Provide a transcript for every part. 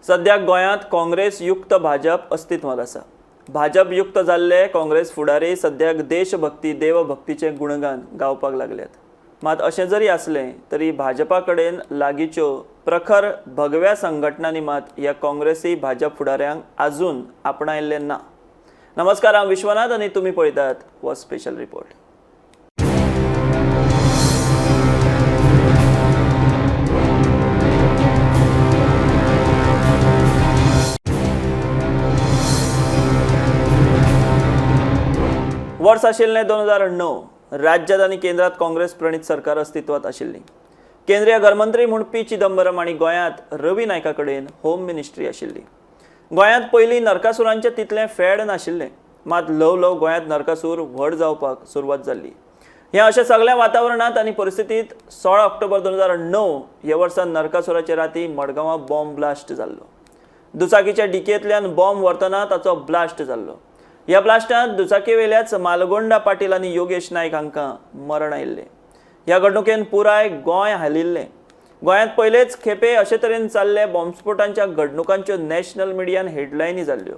सद्याक गोंयांत काँग्रेस युक्त भाजप अस्तित्वांत आसा. भाजप युक्त जाल्ले काँग्रेस फुडारी सद्याक देशभक्ती देवभक्तीचें गुणगान गावपाक लागल्यात. मात अशें जरी आसलें तरी भाजपा कडेन लागींच्यो प्रखर भगव्या संघटनांनी मात ह्या काँग्रेसी भाजप फुडाऱ्यांक आजून आपणायल्लें ना. नमस्कार, हांव विश्वनाथ आनी तुमी पळयतात हो स्पेशल रिपोर्ट. वर्स आशिल्लें 2009. राज्यांत आनी केंद्रात काँग्रेस प्रणीत सरकार अस्तित्वांत आशिल्ली. केंद्रीय घरमंत्री म्हूण पी चिदंबरम आनी गोंयांत रवी नायका कडेन होम मिनिस्ट्री आशिल्ली. गोंयांत पयलीं नरकासुरांचें तितलें फेड नाशिल्लें, मात ल्हव ल्हव गोंयांत नरकासूर व्हड जावपाक सुरवात जाल्ली. ह्या अशा सगळ्या वातावरणांत आनी परिस्थितींत 16 ऑक्टोबर 2009 ह्या वर्सा नरकासुराचे राती मडगांवां बॉम्ब ब्लास्ट जाल्लो. दुचाकीच्या डिकेंतल्यान बॉम्ब व्हरतना ताचो ब्लास्ट जाल्लो. ह्या ब्लास्टांत दुचाकीवेल्याच मालगोंडा पाटील आनी योगेश नायक हांकां मरण आयिल्लें. ह्या घडणुकेन पुराय गोंय हालिल्लें. गोंयांत पयलेच खेपे अशे तरेन जाल्ले बॉम्बस्फोटांच्या घडणुकांच्यो नॅशनल मिडियान हेडलायनी जाल्ल्यो.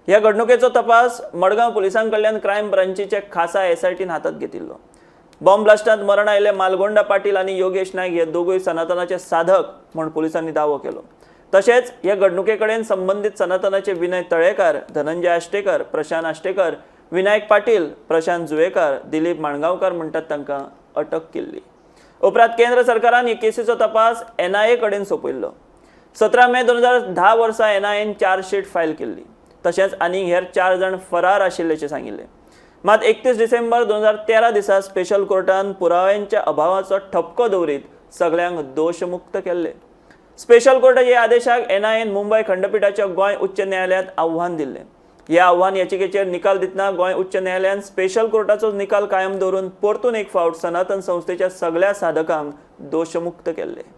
ह्या घडणुकेचो तपास मडगांव पुलिसां कडल्यान क्रायम ब्रांचीचे खासा एसआयटीन हातांत घेतिल्लो. बॉम्ब ब्लास्टांत मरण आयिल्ले मालगोंडा पाटील आनी योगेश नायक हे दोगूय सनातनाचे साधक म्हूण पुलिसांनी दावो केलो. तशेंच हे घडणुके कडेन संबंदीत सनातनाचे विनय तळेकार, धनंजय आष्टेकर, प्रशांत आष्टेकर, विनायक पाटील, प्रशांत जुवेकर, दिलीप माणगांवकार म्हणटात तांकां अटक केल्ली. उपरांत केंद्र सरकारान हे केसीचो तपास एनआयए कडेन सोंपयल्लो. 17 मे 2010 वर्सा एनआयएन चार्जशीट फायल केल्ली. तशेंच आनीक हेर 4 जाण फरार आशिल्ल्याचें सांगिल्लें. मात 31 डिसेंबर 2013 दिसा स्पेशल कोर्टान पुराव्यांच्या अभावाचो ठपको दवरीत सगल्यांक दोशमुक्त केल्ले. स्पेशल कोर्टाच्या ह्या आदेशाक एनआयएन मुंबय खंडपिठाच्या गोंय उच्च न्यायालयांत आव्हान दिल्लें. ह्या आव्हान याचिकेचेर निकाल दितना गोंय उच्च न्यायालयान स्पेशल कोर्टाचो निकाल कायम दवरून परतून एक फावट सनातन संस्थेच्या सगळ्या साधकांक दोशमुक्त केल्ले.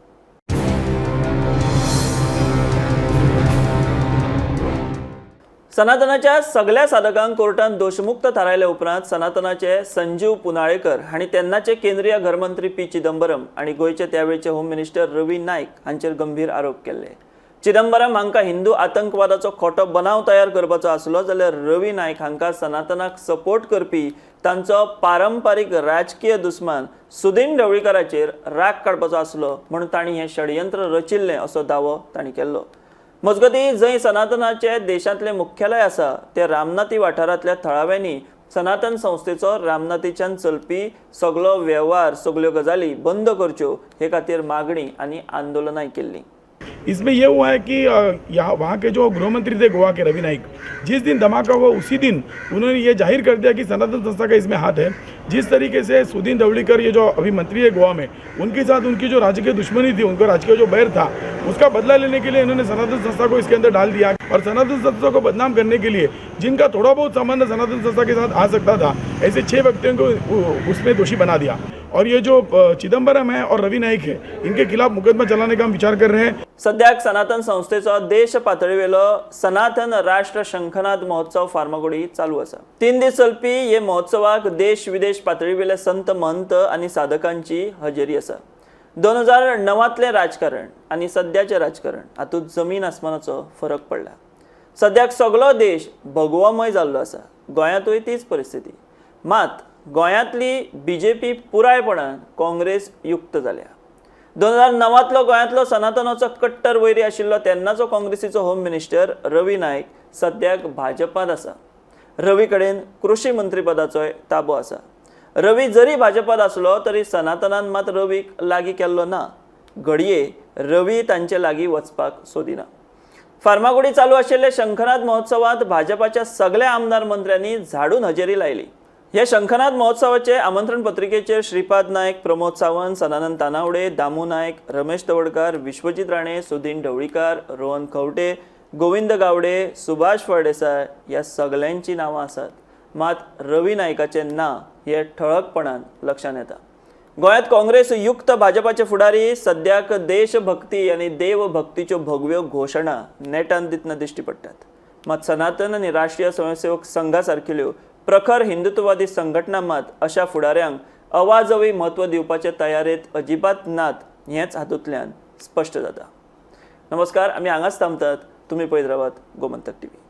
सनातनाच्या सगळ्या साधकांक कोर्टान दोशमुक्त थारायल्या उपरांत सनातनाचे संजीव पुनाळेकर हांणी तेन्नाचे केंद्रीय घरमंत्री पी चिदंबरम आनी गोंयचे त्यावेळचे होम मिनिस्टर रवी नायक हांचेर गंभीर आरोप केल्ले. चिदंबरम हांकां हिंदू आतंकवादाचो खोटो बनाव तयार करपाचो आसलो जाल्यार रवी नायक हांकां सनातनाक सपोर्ट करपी तांचो पारंपारीक राजकीय दुस्मान सुदीन ढवळीकाराचेर राग काडपाचो आसलो म्हणून तांणी हें षडयंत्र रचिल्लें असो दावो तांणी केल्लो. मजगतीं जंय सनातनाचे देशांतलें मुख्यालय आसा ते रामनाथी वाठारांतल्या थळाव्यांनी सनातन संस्थेचो रामनाथीच्यान चलपी सगलो वेव्हार सगल्यो गजाली बंद करच्यो हे खातीर मागणी आनी आंदोलनांय केल्लीं. इसमें यह हुआ है कि यहाँ वहाँ के जो गृहमंत्री थे गोवा के रवि नाइक, जिस दिन धमाका हुआ उसी दिन उन्होंने ये जाहिर कर दिया कि सनातन संस्था का इसमें हाथ है। जिस तरीके से सुदीन ढवळीकर ये जो अभी मंत्री है गोवा में, उनके साथ उनकी जो राजकीय दुश्मनी थी, उनका राजकीय जो बैर था, उसका बदला लेने के लिए इन्होंने सनातन संस्था को इसके अंदर डाल दिया। और सनातन संस्था को बदनाम करने के लिए जिनका थोड़ा बहुत संबंध सनातन संस्था के साथ आ सकता था, ऐसे 6 व्यक्तियों को उसमें दोषी बना दिया। और ये जो चिदम्बरम है और रवि नाइक है, इनके खिलाफ मुकदमा चलाने का हम विचार कर रहे हैं। सद्याक सनातन संस्थेचो देश पातळीवेलो सनातन राष्ट्र शंखनाद महोत्सव फार्मागुडी चालू आसा. 3 दीस चलपी हे महोत्सवाक देश विदेश पातळीवेले संत महंत आनी साधकांची हजेरी आसा. 2009तलें राजकारण आनी सद्याचें राजकारण हातूंत जमीन आसमानाचो फरक पडला. सद्याक सगलो देश भगवमय जाल्लो आसा. गोंयांतूय तीच परिस्थिती. मात गोंयांतली बीजेपी पुरायपणान काँग्रेस युक्त जाल्या. 2009तलो गोंयांतलो सनातनाचो कट्टर वैरी आशिल्लो तेन्नाचो काँग्रेसीचो होम मिनिस्टर रवी नायक सद्याक भाजपांत आसा. रवी कडेन कृशी मंत्रीपदाचोय ताबो आसा. रवी जरी भाजपांत आसलो तरी सनातनान मात रवीक लागीं केल्लो ना. घडये रवी तांचे लागीं वचपाक सोदिना. फार्मागुडी चालू आशिल्ले शंखनाद महोत्सवांत भाजपाच्या सगल्या आमदार मंत्र्यांनी झाडून हजेरी लायली. ह्या शंखनाद महोत्सवाचे आमंत्रण पत्रिकेचेर श्रीपाद नायक, प्रमोद सावंत, सदानंद तानावडे, दामू नायक, रमेश तवडकार, विश्वजीत राणे, सुदीन ढवळीकार, रोहन खंवटे, गोविंद गावडे, सुभाष फळदेसाय ह्या सगल्यांची नांवां आसात. मात रवी नायकाचें ना हें ठळकपणान लक्षांत येता. गोंयांत काँग्रेस युक्त भाजपाचे फुडारी सद्याक देशभक्ती आनी देवभक्तीच्यो भगव्यो घोशणा नेटान दितना दिश्टी पडटात. मात सनातन आनी राष्ट्रीय स्वयंसेवक संघा सारकिल्यो प्रखर हिंदुत्ववादी संघटना मात अशा फुडाऱ्यांक अवाजवी म्हत्व दिवपाचे तयारेंत अजिबात नात हेंच हातूंतल्यान स्पश्ट जाता. नमस्कार, आमी हांगाच थांबतात. तुमी पळयत रावात गोमंतक टीव्ही.